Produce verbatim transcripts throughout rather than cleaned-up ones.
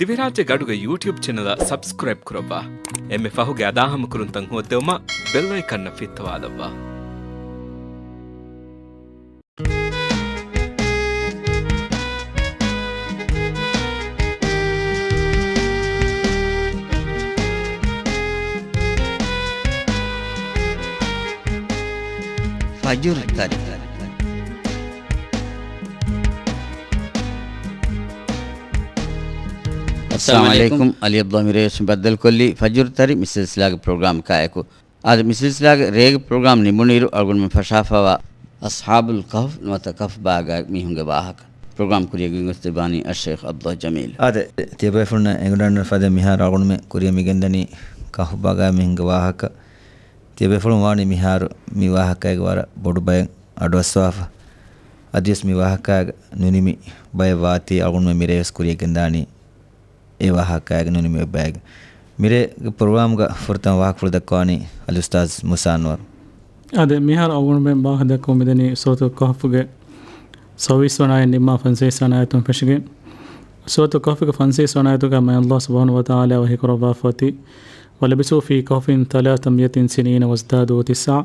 ދިވެހިރާއްޖޭގެ އަޑުގެ ޔޫޓިއުބް ޗެނަލަށް ސަބްސްކްރައިބް ކުރައްވާ. އެންމެ ފަހުގެ އަދާހަމަކުރުންތައް ހޯއްދެވުމަށް ބެލް އައިކަންއަށް ފިއްތަވާލައްވާ. ފަޖުރު ތަރި. އައްސަލާމު އަލައިކުމް. އަލީ އަބްދުﷲ މިރޭވެސް ބައްދަލުކޮށްލީ ފަޖުރު ތަރި މި ސިލްސިލާގެ ޕްރޮގްރާމް ކާއެކު. އާދެ، މި ސިލްސިލާގެ ރޭގެ ޕްރޮގްރާމް ނިމުނުއިރު އަޅުގަނޑުމެން ފަށާފަވާ އަޞްޙާބުލް ކަހްފް ނުވަތަ ކަހްފް ބާގާ މީހުންގެ ވާހަކަ. ޕްރޮގްރާމް ކުރިޔަށް ގެންގޮސްދެއްވާނީ އައްޝައިޚް އަބްދުﷲ ޖަމީލް. އާދެ، ތިޔަބޭފުޅުންނަށް އެނގުނަން ފަދަ މިހާރު އަޅުގަނޑުމެން ކުރިޔަށް މިގެންދަނީ ކަހްފް ބާގާ މީހުންގެ ވާހަކަ. ތިޔަބޭފުޅުން ވާނީ މިހާރު މި ވާހަކައިގެ ވަރަށް ބޮޑު ބަޔަށް އަޑުއައްސަވާފަ. އަދިވެސް މި ވާހަކައިގަ ނުނިމި ބައެއް ވާތީ އަޅުގަނޑުމެން މިރޭވެސް ކުރިޔަށް ގެންދާނީ އެ ވާހަކައިގެ ނުނިމި ބައިގެ. މިރޭގެ ޕްރޮގްރާމްގަ ފުރަތަމަ ވާހަކަފުޅު ދައްކަވާނީ އަލްއުސްތާޛް މޫސާ އަންވަރު. އާދެ، މިހާރު އަޅުގަނޑުމެން ވާހަކަ ދައްކަމުން މިދަނީ ސޫރަތުލް ކަހްފުގެ ސައްބީސް ވަނަ އާޔަތް ނިންމާ ފަންސަވީސް ވަނަ އާޔަތުން ފެށިގެން. ސޫރަތުލް ކަހްފުގެ ފަންސަވީސް ވަނަ އާޔަތުގަ މާތް ﷲ ސުބްޙާނަހޫ ވަތަޢާލާ ވަޙީ ކުރައްވާފަ އޮތީ، ولبثوا في كهفهم ثلاث مئة سنين وازدادوا تسعا.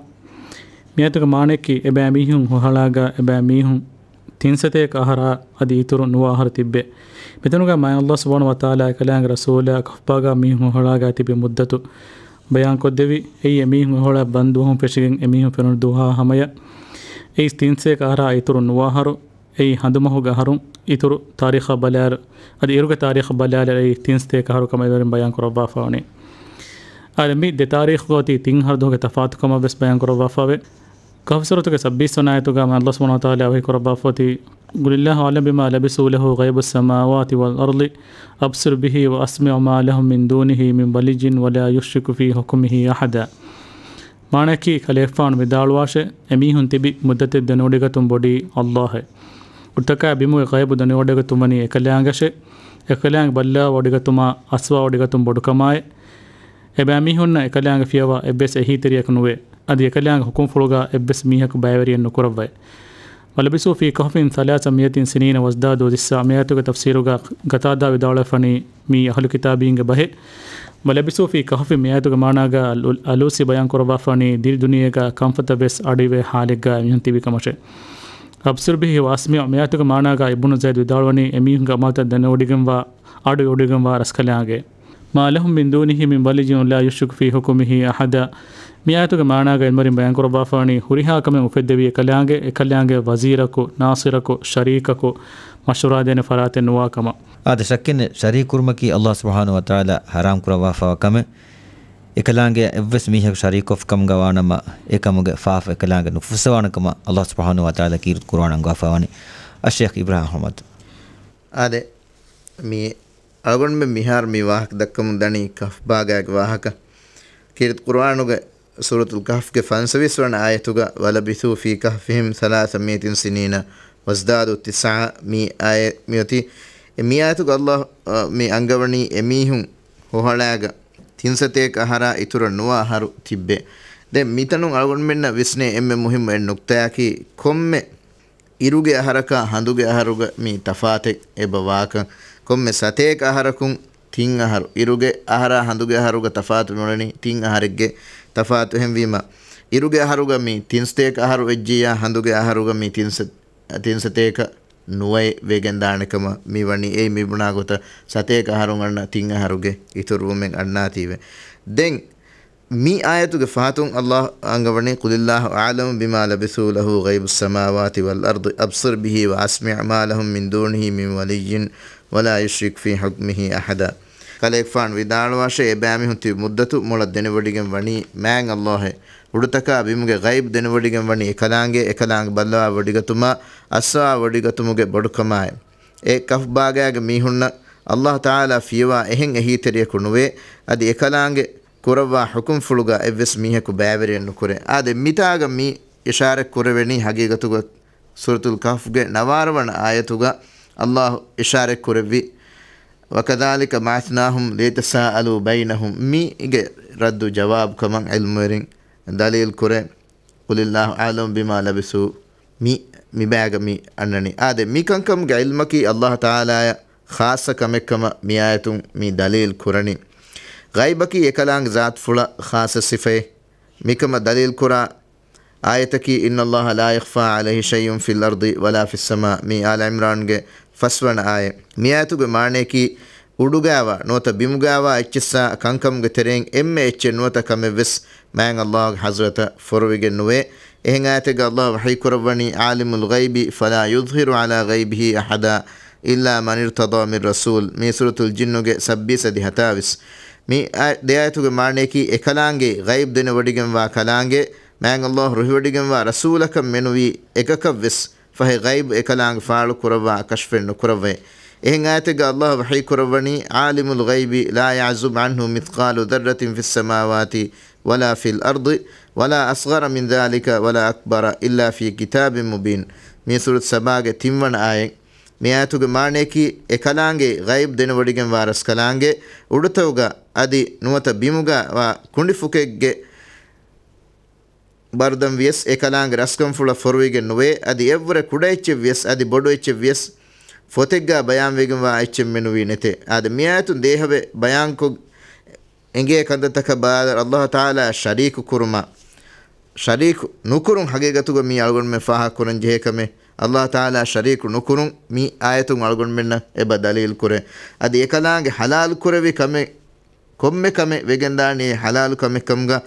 މި އާޔަތުގެ މާނައަކީ، އެބައިމީހުން ހޮހަޅާގާ އެބައިމީހުން ތިންސަތޭކަ އަހަރާ އަދި އިތުރު ނުވަ އަހަރު ތިއްބެ. މިތަނުގަ މާތް ﷲ ސުބްޙާނަހޫ ވަތަޢާލާ އެކަލާނގެ ރަސޫލާ ކަހްފް ބާގާ މީހުން ހޮހަޅާގާ ތިބި މުއްދަތު ބަޔާންކޮށްދެއްވި. އެއީ އެމީހުން ހޮހަޅަށް ބަންދުވަހުން ފެށިގެން އެމީހުން ފެނުނު ދުވަހާ ހަމަޔަށް. އެއީ ތިންސަތޭކަ އަހަރާ އިތުރު ނުވަ އަހަރު. އެއީ ހަނދުމަހުގެ އަހަރުން. އިތުރު ތާރީޚަށް ބަލާއިރު، އަދި އިރުގެ ތާރީޚަށް ބަލާލިއިރު އެއީ ތިންސަތޭކަ އަހަރު ކަމަށް އެބަހުރިން ބަޔާން ކުރައްވާފަ ވަނީ. އާދެ، މި ދެ ތާރީޚުގަ އޮތީ ތިން އަހަރު ދުވަހުގެ ތަފާތުކަމަށް ވެސް ބަޔާން ކުރައްވާފަވޭ. ކަހްފް ސޫރަތުގެ ސައްބީސް ވަނަ އާޔަތުގަ މާތް ﷲ ސުބްޙާނަހޫ ވަތަޢާލާ ވަޙީ ކުރައްވާފަ އޮތީ، قل الله أعلم بما لبثوا له غيب السماوات والأرض أبصر به وأسمع ما لهم من دونه من ولي ولا يشرك في حكمه أحدا. މާނައަކީ، ކަލޭގެފާނު ވިދާޅުވާށޭ، އެމީހުން ތިބި މުއްދަތެއް ދެނެވޮޑިގަތުން ބޮޑީ ﷲ އޭ. އުޑުތަކާ ބިމުގެ ޣައިބު ދެނެވޮޑިގަތުން ވަނީ އެކަލާނގެއަށޭ. އެކަލާނގެ ބައްލަވާވޮޑިގަތުމާ އަސްވާވޮޑިގަތުން ބޮޑުކަމާއޭ. އެބައިމީހުންނަށް އެކަލާނގެ ފިޔަވާ އެއްވެސް އެހީތެރިޔަކު ނުވޭ. އަދި އެކަލާނގެ ޙުކުމްފުޅުގަ އެއްވެސް މީހަކު ބައިވެރިއެއް ނުކުރައްވައޭ. ولبثوا في كهفهم ثلاث مئة سنين وازدادوا تسعا. މި އާޔަތުގެ ތަފްސީރުގަ ޤަތާދާ ވިދާޅުވެފަނީ މީ އަހުލު ކިތާބީންގެ ބަހޭ. ولبثوا في كهفهم މި އާޔަތުގެ މާނާގަ އަލް-، އަލޫސީ ބަޔާން ކުރައްވާފަނީ ދިރި ދުނިޔޭގަ ކަންފަތަށް ވެސް އަޑުއިވޭ ޙާލެއްގަ އެމީހުން ތިބި ކަމަށޭ. أبصر به وأسمع މި އާޔަތުގެ މާނާގަ އިބްނު ޒައިދު ވިދާޅުވަނީ އެމީހުންގެ ޢަމަލުތައް ދެނެވޮޑިގެންވާ، އަޑުއިވޮޑިގެންވާ ރަސްކަލާނގެ. ما لهم من دونه من ولي ولا يشرك في حكمه أحدا. މި އާޔަތުގެ މާނާގަ ޢިލްމުވެރިން ބަޔާން ކުރައްވާފަވަނީ ހުރިހާ ކަމެއް އުފެއްދެވީ އެކަލާނގެ، އެކަލާނގެ ވަޒީރަކު، ނާޞިރަކު، ޝަރީކަކު، މަޝްވަރާ ދޭނެ ފަރާތެއް ނުވާ ކަމަށް. އާދެ، ޝައްކެއްނެތް، ޝަރީކު ކުރުމަކީ ﷲ ސުބްޙާނަހޫ ވަތަޢާލާ ޙަރާމް ކުރައްވާފަވާ ކަމެއް. އެކަލާނގެއަށް އެއްވެސް މީހަކު ޝަރީކުކޮށްފި ކަމުގަ ވާނަމަ، އެ ކަމުގެ ފާފަ އެކަލާނގެ ނުފުއްސަވާނެ ކަމަށް ﷲ ސުބްޙާނަހޫ ވަތަޢާލާ ކީރިތި ޤުރުއާނަށް އަންގާފަވާނީ. އައްޝައިޚް އިބްރާހިމް އަޙްމަދު. އާދެ، މި އަޅުގަނޑުމެން މިހާރު މި ވާހަކަ ދައްކަމުން ދަނީ ކަހްފް ބާގާގެ ވާހަކަ. ކީރިތި ޤުރުއާނުގެ ސޫރަތުލް ކަހްފްގެ ފަންސަވީސް ވަނަ އާޔަތުގަ ولبثوا في كهفهم ثلاث مئة سنين وازدادوا تسعا މި އާޔަ-، މިއޮތީ. އެ މި އާޔަތުގަ ﷲ، އަ، މި އަންގަވަނީ އެމީހުން ހޮހަޅާގަ ތިންސަތޭކަ އަހަރާ އިތުރަށް ނުވަ އަހަރު ތިއްބެ. ދެން މިތަނުން އަޅުގަނޑުމެންނަށް ވިސްނޭ އެންމެ މުހިއްމު އެއް ނުކްތާއަކީ ކޮންމެ އިރުގެ އަހަރަކާ ހަނދުގެ އަހަރުގަ މި ތަފާތެއް އެބަ ވާކަން. ކޮންމެ ސަތޭކަ އަހަރަކުން ތިން އަހަރު، އިރުގެ އަހަރާ ހަނދުގެ އަހަރުގަ ތަފާތު ނުވަނީ ތިން އަހަރެއްގެ ތަފާތު. އެހެންވީމަ، އިރުގެ އަހަރުގަ މި ތިންސަތޭކަ އަހަރު ވެއްޖިއްޔާ، ހަނދުގެ އަހަރުގަ މި ތިންސަ-، ތިންސަތޭކަ ނުވައެއް ވެގެންދާނެ ކަމަށް މި ވަނީ. އެއީ މި ބުނާ ގޮތަށް ސަތޭކަ އަހަރުން އަންނަ ތިން އަހަރުގެ އިތުރުވުމެއް އަންނާތީވެ. ދެން މި އާޔަތުގެ ފަހަތުން ﷲ އަންގަވަނީ، قل الله أعلم بما لبثوا له غيب السماوات والأرض أبصر به وأسمع ما لهم من دونه من ولي ولا يشرك في حكمه أحدا. ކަލޭގެފާނު ވިދާޅުވާށޭ، އެބައިމީހުން ތިބި މުއްދަތު މޮޅަށް ދެނެވޮޑިގެން ވަނީ މާތް ﷲ އޭ. އުޑުތަކާ ބިމުގެ ޣައިބު ދެނެވޮޑިގެން ވަނީ އެކަލާނގެ، އެކަލާނގެ ބައްލަވާ ވޮޑިގަތުމާ އައްސަވާ ވޮޑިގަތުމުގެ ބޮޑުކަމާއި. އެ ކަހްފް ބާގާގެ މީހުންނަށް ﷲ ތަޢާލާ ފިޔަވާ އެހެން އެހީތެރިޔަކު ނުވޭ. އަދި އެކަލާނގެ ކުރައްވާ ޙުކުމްފުޅުގަ އެއްވެސް މީހަކު ބައިވެރިއެއް ނުކުރޭ. އާދެ، މިތާގަ މި އިޝާރަތް ކުރެވެނީ ހަގީގަތުގަ ސޫރަތުލް ކަހްފްގެ ނަވާރަ ވަނަ އާޔަތުގަ ﷲ އިޝާރަތް ކުރެއްވި، وكذلك بعثناهم ليتساءلوا بينهم މީގެ ރައްދު ޖަވާބު ކަމަށް ޢިލްމުވެރިން ދަލީލް ކުރޭ. قل الله أعلم بما لبثوا މި، މި ބާގަ މި އަންނަނީ. އާދެ، މި ކަންކަމުގެ ޢިލްމަކީ ﷲ ތަޢާލާއަށް ޚާއްޞަ ކަމެއްކަމަށް މިއާޔަތުން މި ދަލީލް ކުރަނީ. ޣައިބަކީ އެކަލާނގެ ޒާތުފުޅަށް ޚާއްޞަ ސިފައެއް. މިކަމަށް ދަލީލް ކުރާ އާޔަތަކީ، إِنَّ اللَّهَ لَا يَخْفَى عَلَيْهِ شَيْءٌ فِي الْأَرْضِ وَلَا فِي السَّمَاءِ. މީ އާލު ޢިމްރާންގެ ފަސްވަނަ އާޔަތް. މިއާޔަތުގެ މާނަޔަކީ، އުޑުގާވާ ނުވަތަ ބިމުގާވާ އެއްޗިއްސާ ކަންކަމުގެ ތެރެއިން އެންމެ އެއްޗެއް ނުވަތަ ކަމެއްވެސް މާތް ﷲ ގެ ޙަޟްރަތަށް ފޮރުވިގެން ނުވޭ. އެހެން އާޔަތެއްގަ ﷲ ވަޙީ ކުރައްވަނީ، عَالِمُ الْغَيْبِ فَلَا يُظْهِرُ عَلَىٰ غَيْبِهِ أَحَدًا إِلَّا مَنِ ارْتَضَىٰ مِن رَّسُولٍ. މީ ސޫރަތުލް ޖިންނުގެ ސައްބީސް އަދި ހަތާވީސް. މި އާ-، ދެ އާޔަތުގެ މާނަޔަކީ، އެކަލާނގެ ޣައިބް ދެނެވޮޑިގެންވާ ކަލާނގެ، މާތް ﷲ ރުހިވޮޑިގެންވާ ރަސޫލަކަށް މެނުވީ އެކަކަށްވެސް ފަހެ ޣައިބު އެކަލާނގެ ފާޅު ކުރައްވާ ކަޝްފެއް ނުކުރައްވައޭ. އެހެން އާޔަތެއްގަ ﷲ ވަޙީ ކުރައްވަނީ، عَالِمُ الْغَيْبِ لَا يَعْزُبُ عَنْهُ مِثْقَالُ ذَرَّةٍ فِي السَّمَاوَاتِ وَلَا فِي الْأَرْضِ وَلَا أَصْغَرَ مِن ذَٰلِكَ وَلَا أَكْبَرَ إِلَّا فِي كِتَابٍ مُّبِينٍ. މީ ސޫރަތު ސަބާގެ ތިންވަނަ އާޔަތް. މި އާޔަތުގެ މާނަޔަކީ، އެކަލާނގެ ޣައިބް ދެނެވޮޑިގެންވާ ރަސްކަލާނގެ އުޑުތަކުގަ އަދި ނުވަތަ ބިމުގަ ވާ ކުނޑިފުކެއްގެ ބަރުދަން ވިޔަސް އެކަލާނގެ ރަސްކަންފުޅަށް ފޮރުވިގެން ނުވޭ. އަދި އެއްވުރެ ކުޑަ އެއްޗެއް ވިޔަސް އަދި ބޮޑު އެއްޗެއް ވިޔަސް ފޮތެއްގަ ބަޔާންވެގެންވާ އެއްޗެއް މެނުވީ ނެތޭ. އާދެ، މި އާޔަތުން ދޭހަވެ ބަޔާންކޮށް އެނގޭ ކަންތައްތަކަށް ބަލާލަ، ﷲ ތަޢާލާ ޝަރީކު ކުރުމަށް، ޝަރީކު ނުކުރުން ހަގީގަތުގަ މީ އަޅުގަނޑުމެން ފާހަގަކުރަން ޖެހޭ ކަމެއް. ﷲ ތަޢާލާ ޝަރީކު ނުކުރުން މި އާޔަތުން އަޅުގަނޑުމެންނަށް އެބަ ދަލީލް ކުރޭ. އަދި އެކަލާނގެ ޙަލާލު ކުރެވި ކަމެއް ކޮންމެ ކަމެއް ވެގެންދާނީ އެ ޙަލާލު ކަމެއްކަމުގަ،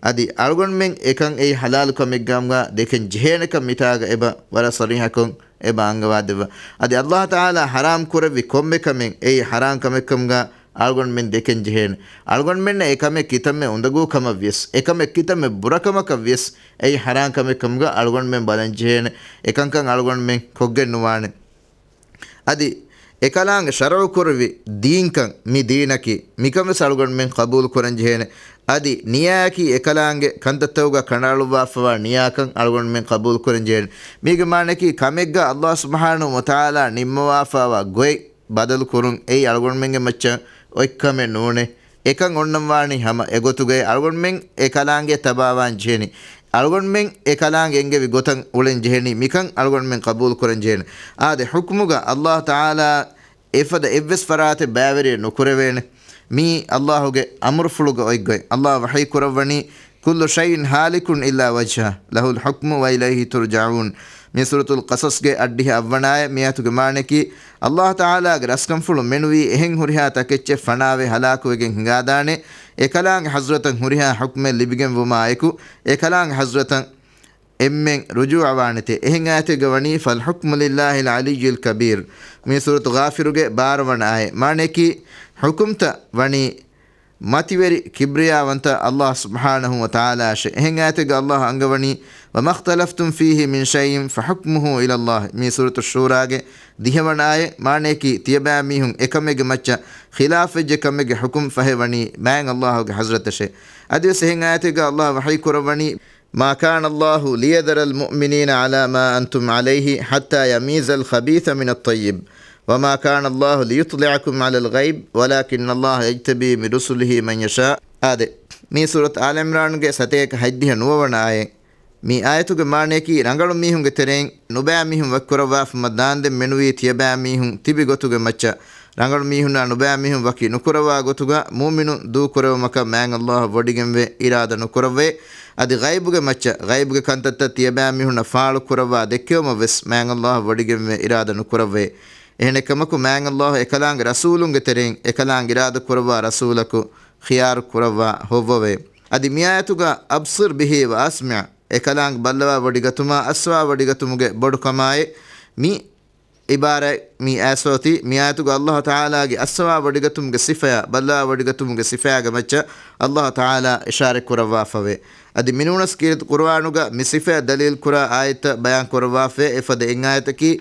އަދި އަޅުގަނޑުމެން އެކަން އެއީ ޙަލާލު ކަމެއްކަމުގަ ދެކެން ޖެހޭނެކަން މިތާގަ އެބަ ވަރަށް ޞަރީޙަކޮށް އެބަ އަންގަވާދެއްވާ. އަދި ﷲ ތަޢާލާ ޙަރާމް ކުރެއްވި ކޮންމެ ކަމެއް އެއީ ޙަރާމް ކަމެއްކަމުގަ އަޅުގަނޑުމެން ދެކެން ޖެހޭނެ. އަޅުގަނޑުމެންނަށް އެ ކަމެއް ކިތަންމެ އުނދަގޫ ކަމަށް ވިޔަސް، އެ ކަމެއް ކިތަންމެ ބުރަކަމަކަށް ވިޔަސް، އެއީ ޙަރާމް ކަމެއްކަމުގަ އަޅުގަނޑުމެން ބަލަން ޖެހޭނެ. އެކަންކަން އަޅުގަނޑުމެން ކޮށްގެން ނުވާނެ. އަދި އެކަލާނގެ ޝަރުޢު ކުރެއްވި ދީންކަން މި ދީނަކީ، މިކަން ވެސް އަޅުގަނޑުމެން ޤަބޫލު ކުރަން ޖެހޭނެ. އަދި ނިޔާއަކީ އެކަލާނގެ ކަންތައްތަކުގަ ކަނޑައަޅުއްވާފަވާ ނިޔާކަން އަޅުގަނޑުމެން ޤަބޫލު ކުރަން ޖެހޭނެ. މީގެ މާނައަކީ ކަމެއްގަ ﷲ ސުބްޙާނަހޫ ވަތަޢާލާ ނިންމަވާފަވާ ގޮތް ބަދަލު ކުރުން އެއީ އަޅުގަނޑުމެންގެ މައްޗަށް އޮތް ކަމެއް ނޫނޭ. އެކަން އޮންނަން ވާނީ ހަމަ އެގޮތުގައި އަޅުގަނޑުމެން އެ ކަލާނގެ ތަބާވާން ޖެހެނީ. އަޅުގަނޑުމެން އެ ކަލާނގެ އެންގެވި ގޮތަށް އުޅެން ޖެހެނީ. މިކަން އަޅުގަނޑުމެން ޤަބޫލު ކުރަން ޖެހޭނެ. އާދެ، ޙުކުމުގަ ﷲ ތަޢާލާ އެފަދަ އެއްވެސް ފަރާތެއް ބައިވެރިއެއް ނުކުރެވޭނެ. މީ ﷲ ގެ އަމުރުފުޅުގެ އޮތްގޮތް. ﷲ ވަޙީ ކުރައްވަނީ، كُلُّ شَيْءٍ هَالِكٌ إِلَّا وَجْهَهُ لَهُ الْحُكْمُ وَإِلَيْهِ تُرْجَعُونَ. މި ސޫރަތުލް ޤަޞަޞްގެ އަށްޑިހަ އަށްވަނަ އާޔަތް. މިއާޔަތުގެ މާނައަކީ، ﷲ ތަޢާލާގެ ރަސްކަންފުޅު މެނުވީ އެހެން ހުރިހާ ތަކެއްޗެއް ފަނާވެ ހަލާކުވެގެން ހިނގާދާނެ، އެކަލާނގެ ޙަޟްރަތަށް ހުރިހާ ޙުކްމެއް ލިބިގެންވުމާއެކު، އެކަލާނގެ ޙަޟްރަތަށް އެންމެން ރުޖޫޢަވާނެތެ. އެހެން އާޔަތެއްގަ ވަނީ، فَالْحُكْمُ لِلَّهِ الْعَلِيِّ الْكَبِيرِ. މި ސޫރަތު ޣާފިރުގެ ބާރަ ވަނަ އާޔަތް. މާނައަކީ، ޙުކުމްތައް ވަނީ މަތިވެރި ކިބްރިޔާވަންތަ ﷲ ސުބްޙާނަހޫ ވަތަޢާލާއަށެ. އެހެން އާޔަތެއްގަ ﷲ އަންގަވަނީ، وَمَا اخْتَلَفْتُمْ فِيهِ مِنْ شَيْءٍ فَحُكْمُهُ إِلَى اللَّهِ. މި ސޫރަތު ޝޫރާގެ ދިހަވަނަ އާޔަތް. މާނައަކީ، ތިޔަބައިމީހުން އެކަމެއްގެ މައްޗަށް ޚިލާފްވެއްޖެ ކަމެއްގެ ޙުކުމް ފަހެ ވަނީ މާތް ﷲ ގެ ޙަޟްރަތަށެ. އަދިވެސް އެހެން އާޔަތެއްގަ ﷲ ވަޙީ ކުރައްވަނީ، مَا كَانَ اللَّهُ لِيَذَرَ الْمُؤْمِنِينَ عَلَىٰ مَا أَنْتُمْ عَلَيْهِ حَتَّىٰ يَمِيزَ الْخَبِيثَ مِنَ الطَّيِّبِ وَمَا كَانَ اللَّهُ لِيُطْلِعَكُمْ عَلَى الْغَيْبِ وَلَٰكِنَّ اللَّهَ يَجْتَبِي مِن رُّسُلِهِ مَن يَشَاءُ. އާދެ، މި ސޫރަތު އާލު ޢިމްރާނުގެ ސަތޭކަ ހަތްދިހަ ނުވަވަނަ އާޔަތް. މި އާޔަތުގެ މާނައަކީ، ރަނގަޅު މީހުންގެ ތެރެއިން ނުބައި މީހުން ވަކިކުރައްވާފަ މަ ދާންދެން މެނުވީ ތިޔަބައި މީހުން ތިބި ގޮތުގެ މައްޗަށް، ރަނގަޅު މީހުންނާ ނުބައި މީހުން ވަކި ނުކުރައްވާ ގޮތުގަ މުއުމިނުން ދޫކުރެވުމަކަށް މާތް ﷲ ވޮޑިގެންވެ އިރާދަ ނުކުރައްވައޭ. އަދި ޣައިބުގެ މައްޗަށް، ޣައިބުގެ ކަންތައްތައް ތިޔަބައި މީހުންނަށް ފާޅު ކުރައްވާ ދެއްކެވުމަށް ވެސް މާތް ﷲ ވޮޑިގެންވެ އިރާދަ ނުކުރައްވައޭ. އެހެނެއްކަމަކު، މާތް ﷲ އެކަލާނގެ ރަސޫލުންގެ ތެރެއިން އެކަލާނގެ އިރާދަ ކުރައްވާ ރަސޫލަކު ޚިޔާރު ކުރައްވާ ހޮއްވަވައޭ. އަދި މިއާޔަތުގަ أَبْصِرْ بِهِ وَأَسْمِعْ، އެކަލާނގެ ބައްލަވާ ވޮޑިގަތުމާ، އައްސަވާ ވޮޑިގަތުމުގެ ބޮޑުކަމާއި، މި ޢިބާރާތް މި އައިސްފަ އޮތީ، މިއާޔަތުގަ ﷲ ތަޢާލާގެ އައްސަވާ ވޮޑިގަތުމުގެ ސިފަޔާ، ބައްލަވާ ވޮޑިގަތުމުގެ ސިފަޔާގެ މައްޗަށް ﷲ ތަޢާލާ އިޝާރަތް ކުރައްވާފަވޭ. އަދި މިނޫނަސް ކީރިތި ޤުރުއާނުގަ މި ސިފަޔަށް ދަލީލް ކުރާ އާޔަތްތައް ބަޔާން ކުރައްވާފައި އެފަދަ އެއް އާޔަތަކީ،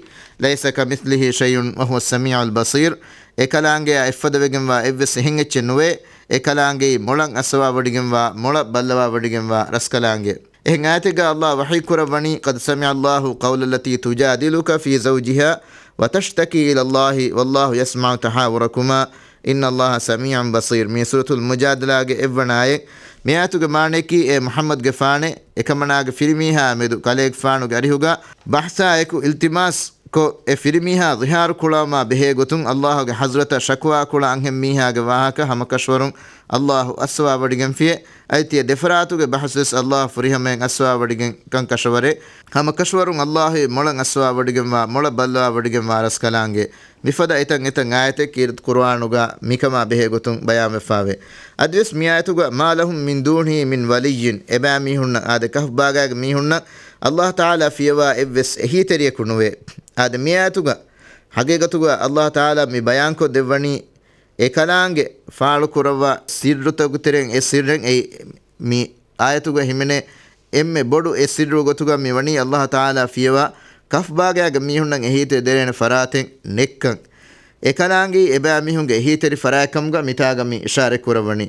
لَيْسَ كَمِثْلِهِ شَيْءٌ وَهُوَ السَّمِيعُ الْبَصِيرُ. އެކަލާނގެއާ އެއްފަދަ ވެގެންވާ އެއްވެސް އެހެން އެއްޗެއް ނުވޭ. އެކަލާނގެއީ މޮޅަށް އައްސަވާ ވޮޑިގެންވާ، މޮޅަށް ބައްލަވާ ވޮޑިގެންވާ ރަސްކަލާނގެ. އެހެން އާޔަތެއްގަ ﷲ ވަޙީ ކުރައްވަނީ، قَدْ سَمِعَ اللَّهُ قَوْلَ الَّتِي تُجَادِلُكَ فِي زَوْجِهَا وَتَشْتَكِي إِلَى اللَّهِ وَاللَّهُ يَسْمَعُ تَحَاوُرَكُمَا إِنَّ اللَّهَ سَمِيعٌ بَصِيرٌ. މި ސޫރަތުލް މުޖާދަލާގެ އެއްވަނަ އާޔަތް. މި އާޔަތުގެ މާނައަކީ، އޭ މުޙައްމަދުގެފާނެ، އެކަމަނާގެ ފިރިމީހާ މެދު ކަލޭގެފާނުގެ އަރިހުގަ ބަޙްޘާއެކު އިލްތިމާސް ކޮށް، އެ ފިރިމީހާ ޒިހާރު ކުޅަވުމާ ބެހޭ ގޮތުން އައްލާހުގެ ޙަޟްރަތަށް ޝަކުވާ ކުޅަ އަންހެން މީހާގެ ވާހަކަ ހަމަކަށަވަރުން އައްލާހު އައްސަވާވޮޑިގެންފިޔޭ. އަދި ތިޔަ ދެފަރާތުގެ ބަހަސްވެސް އައްލާހު ފުރިހަމައިން އައްސަވާވޮޑިގެން ކަންކަށަވަރޭ. ހަމަކަށަވަރުން އައްލާހު މޮޅަށް އައްސަވާވޮޑިގެންވާ، މޮޅަށް ބައްލަވާވޮޑިގެންވާ ރަސްކަލާނގެ. މިފަދަ އެތައް އެތައް އާޔަތެއް ކީރިތި ޤުރުއާނުގަ މިކަމާ ބެހޭ ގޮތުން ބަޔާންވެފާވޭ. އަދިވެސް މިއާޔަތުގަ "މާ ލަހުމް މިން ދޫނިހި މިން ވަލިއްޔިން" އެބައިމީހުންނަށް، އާދެ، ކަހްފް ބާގާގެ މީހުންނަށް އައްލާހު ތަޢާލާ ފިޔަވާ އެއްވެސް އެހީތެރިޔަކު ނުވޭ. އާދެ، މިއާޔަތުގަ ހަގީގަތުގަ އައްލާހު ތަޢާލާ މި ބަޔާންކޮށް ދެއްވަނީ އެކަލާނގެ ފާޅު ކުރައްވާ ސިއްރުތަކުގެ ތެރެއިން އެއް ސިއްރެއް. އެއީ މި އާޔަތުގަ ހިމެނޭ އެންމެ ބޮޑު އެއް ސިއްރު ގޮތުގަ މި ވަނީ އައްލާހު ތަޢާލާ ފިޔަވާ ކަހްފް ބާގާގެ މީހުންނަށް އެހީތެރި ދެރޭނެ ފަރާތެއް ނެއްކަން. އެކަލާނގެ އެބައިމީހުންގެ އެހީތެރި ފަރާތްކަމުގަ މިތާގަ މި އިޝާރަތް ކުރައްވަނީ.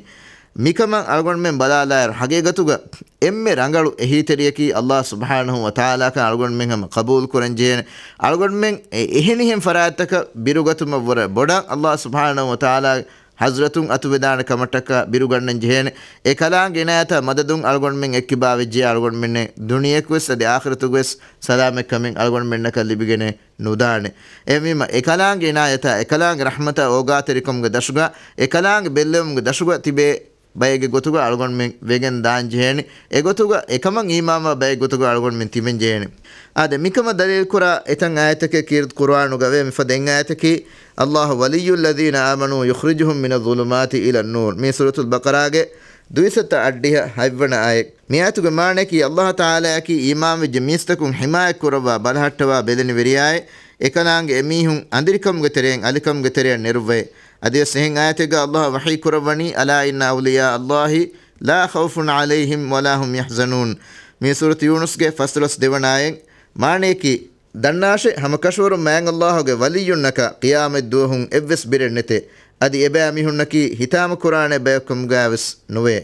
މިކަމަށް އަޅުގަނޑުމެން ބަލާލާއިރު، ހަގީގަތުގަ އެންމެ ރަނގަޅު އެހީތެރިޔަކީ އައްލާހު ސުބްޙާނަހު ވަ ތަޢާލާކަން އަޅުގަނޑުމެން ހަމަ ޤަބޫލު ކުރަން ޖެހޭނެ. އަޅުގަނޑުމެން އެ އެހެނިހެން ފަރާތްތަކަށް ބިރުގަތުމަށްވުރެ ބޮޑަށް އައްލާހު ސުބްޙާނަހު ވަ ތަޢާލާ ޙަޟްރަތުން އަތުވެދާނެ ކަމަށްޓަކާ ބިރުގަންނަން ޖެހޭނެ. އެ ކަލާނގެ އިނާޔަތާ މަދަދުން އަޅުގަނޑުމެން އެއްކިބާވެއްޖެ. އަޅުގަނޑުމެންނެއް ދުނިޔެއަކުވެސް އަދި އާޚިރަތުގަވެސް ސަލާމަތްކަމެއް އަޅުގަނޑުމެންނަކަށް ލިބިގެނެއް ނުދާނެ. އެހެންވީމަ، އެ ކަލާނގެ އިނާޔަތާ، އެ ކަލާނގެ ރަޙްމަތާ އޯގާތެރިކަމުގެ ދަށުގަ، އެ ކަލާނގެ ބެއްލެވުމުގެ ދަށުގަ ތިބޭ ބައެއްގެ ގޮތުގަ އަޅުގަނޑުމެން ވެގެން ދާން ޖެހޭނެ. އެގޮތުގަ އެކަމަށް އީމާންވާ ބައެއް ގޮތުގަ އަޅުގަނޑުމެން ތިބެން ޖެހޭނެ. އާދެ، މިކަމަށް ދަލީލުކުރާ އެތައް އާޔަތެކޭ ކީރިތި ޤުރުއާނުގަ ވޭ. މިފަދަ އެއް އާޔަތަކީ، "اللَّهُ وَلِيُّ الَّذِينَ آمَنُوا يُخْرِجُهُمْ مِنَ الظُّلُمَاتِ إِلَى النُّورِ." މީ ސޫރަތުލް ބަޤަރާގެ ދުއިސައްތަ އަށްޑިހަ ހަތްވަނަ އާޔަތް. މިއާޔަތުގެ މާނަޔަކީ، އައްލާހު ތަޢާލާއަކީ އީމާންވެއްޖެ މީސްތަކުން ޙިމާޔަތް ކުރައްވާ ބަލަހައްޓަވާ ބެލެނިވެރިޔާއޭ. އެކަލާނގެ އެމީހުން އަނދިރިކަމުގެ ތެރެއިން އަލިކަމުގެ ތެރެއަށް ނެރުއްވައޭ. އަދިވެސް އެހެން އާޔަތެއްގަ އައްލާހު ވަޙީ ކުރައްވަނީ، "أَلَا إِنَّ أَوْلِيَاءَ اللَّهِ لَا خَوْفٌ عَلَيْهِمْ وَلَا هُمْ يَحْزَنُونَ." މީ ސޫރަތު ޔޫނުސްގެ ފަސްދޮޅަސް ދެވަނަ އާޔަތް. މާނަޔަކީ، ދަންނާށޭ، ހަމަކަށަވަރުން މާތް އައްލާހުގެ ވަލިއްޔުންނަކަށް ޤިޔާމަތް ދުވަހުން އެއްވެސް ބިރެއް ނެތޭ. އަދި އެބައިމީހުންނަކީ ހިތާމަކުރާނެ ބަޔަކު ކަމުގައިވެސް ނުވޭ.